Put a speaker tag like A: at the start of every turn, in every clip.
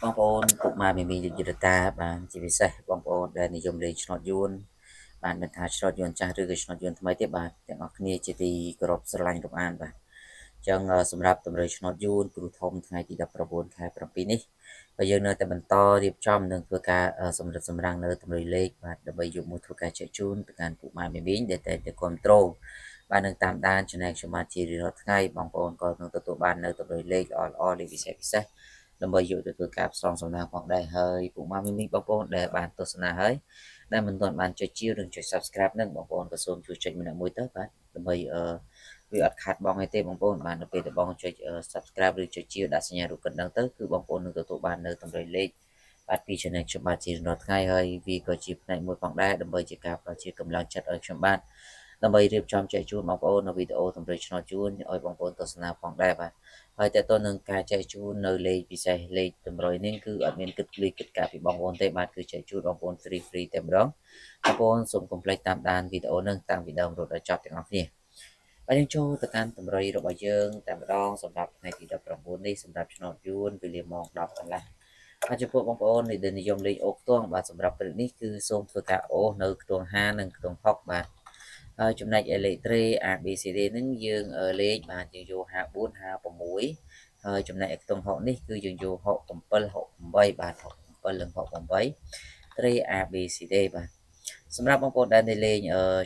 A: បងប្អូនពុកម៉ែមីមីយុទ្ធតាបាទជាពិសេសបងប្អូនដែលនិយមលេងឆ្នោតយួនបាទមិនថាឆ្នោតយួនចាស់ឬក៏ឆ្នោតយួនថ្មីទេបាទទាំងអស់គ្នាជាទីគោរពស្រឡាញ់រាប់អានបាទចឹងសម្រាប់តម្រុយឆ្នោតយួនគ្រូធំថ្ងៃទី19ខែ7នេះក៏យើងនៅតែបន្តរៀបចំនិងធ្វើការសម្រិតសម្រាំងនៅតម្រុយលេខបាទដើម្បីយកមកធ្វើការចែកជូនទៅកាន់ពុកម៉ែមីមីដែលតែគ្រប់គ្រងបាទនឹងតាមដាន Channel ខ្ញុំបាទជារៀងរាល់ថ្ងៃបងប្អូនក៏នឹងទទួលបាននៅតម្រុយលេខល្អៗលេខពិសេសពិសេសដើម្បីយកទៅធ្វើការផ្សងសំណាងផងដែរហើយពុកម៉ែមីមីបងប្អូនដែលបានទស្សនាហើយដែលមិនទាន់បានចុចជាវនិងចុច Subscribe នឹងបងប្អូនក៏សូមជួយចុចម្នាក់មួយទៅបាទដើម្បីអឺវាអត់ខាតបងអីទេបងប្អូនបាទនៅពេលដែលបងចុច Subscribe ឬចុចជាវដាក់សញ្ញារូបកណ្ដឹងទៅគឺបងប្អូននឹងទទួលបាននៅតម្រុយលេខបាទពី Channel ខ្ញុំបាទជារៀងរាល់ថ្ងៃហើយវាក៏ជាផ្នែកមួយផងដែរដើម្បីជាការផ្ដល់ជាកម្លាំងចិត្តឲ្យខ្ញុំបាទដើម្បីរៀបចំចែកជូនបងប្អូននៅវីដេអូតម្រុយឆ្នោតជូនឲ្យបងប្អូនទស្សនាផងដែរបាទហើយតើតើនឹងការចែកជូននៅលេខពិសេសលេខតម្រុយនេះគឺអត់មានគិតលុយគិតការពីបងប្អូនទេបាទគឺចែកជូនបងប្អូន free free តែម្ដងបងប្អូនសូមកុំភ្លេចតាមដានវីដេអូនឹងតាំងពីដើមរហូតដល់ចប់ទាំងអស់គ្នាបាទយើងចូលទៅកាន់តម្រុយរបស់យើងតែម្ដងសម្រាប់ថ្ងៃទី19នេះសម្រាប់ឆ្នោតយួនវេលាម៉ោង10កន្លះបាទចំពោះបងប្អូនដែលនិយមលេងអូខ្ទង់បាទសម្រាប់ព្រឹកនេះគឺសូមធ្វើការអូសនៅខ្ទង់5និងខ្ទង់6បាទហើយចំណែកឯលេខត្រេ A B C D ហ្នឹងយើងលេខបាទយើងយក54 56ហើយចំណែកឯខ្ទង់6នេះគឺយើងយក67 68បាទ67និង68ត្រេ A B C D បាទសម្រាប់បងប្អូនដែលនៅលេង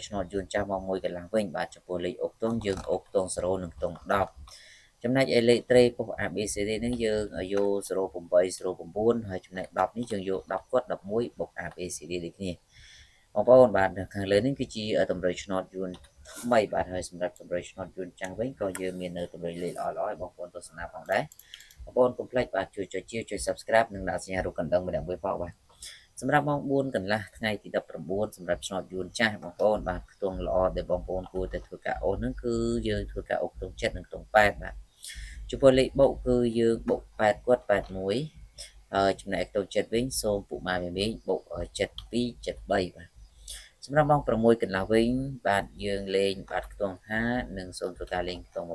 A: ឆ្នោតយួនចាស់មកមួយកន្លះវិញបាទចំពោះលេខអូខ្ទង់យើងអូខ្ទង់0និងខ្ទង់10ចំណែកឯលេខត្រេពុះ A B C D ហ្នឹងយើងយក08 09ហើយចំណែក10នេះយើងយក10គាត់11បុក A B C D ដូចគ្នាបងប្អូនបាទខាងលើនេះគឺជាតម្រុយឆ្នោតយួនថ្មីបាទហើយសម្រាប់តម្រុយឆ្នោតយួនចាស់វិញក៏យើងមាននៅតម្រុយលេខល្អៗឲ្យបងប្អូនទស្សនាផងដែរបងប្អូនកុំភ្លេចបាទជួយចុចជាចុច Subscribe និងដាក់សញ្ញារូបកណ្ដឹងម្នាក់មួយផងបាទសម្រាប់ម៉ោង4កន្លះថ្ងៃទី19សម្រាប់ឆ្នោតយួនចាស់បងប្អូនបាទខ្ទង់ល្អដែលបងប្អូនគួរតែធ្វើការអូសហ្នឹងគឺយើងធ្វើការអូសខ្ទង់7និងខ្ទង់8បាទចំពោះលេខបុកគឺយើងបុក8គាត់81ហើយចំណែកខ្ទង់7វិញសូមពុកម៉ែមីមីបុក72 73បាទសម្រាប់ម៉ោង6កន្លះវិញបាទយើងលេងបាទខ្ទង់5និងសូមធ្វើការលេងខ្ទង់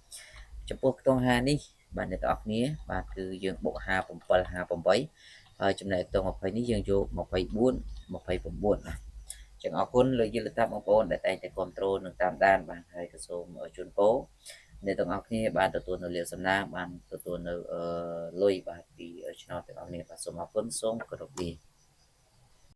A: 20ចំពោះខ្ទង់5នេះបាទអ្នកទាំងអស់គ្នាបាទគឺយើងបុក57 58ហើយចំណែកខ្ទង់20នេះយើងយក24 29ណាចឹងអរគុណលោកយាយលោកតាបងប្អូនដែលតែងតែគ្រប់គ្រងនិងតាមដានបាទហើយក៏សូមជូនពរអ្នកទាំងអស់គ្នាបានទទួលនៅលាភសំណាងបានទទួលនៅលុយបាទពីឆ្នោតទាំងអស់គ្នាបាទសូមអរគុណសូមគោរពលា។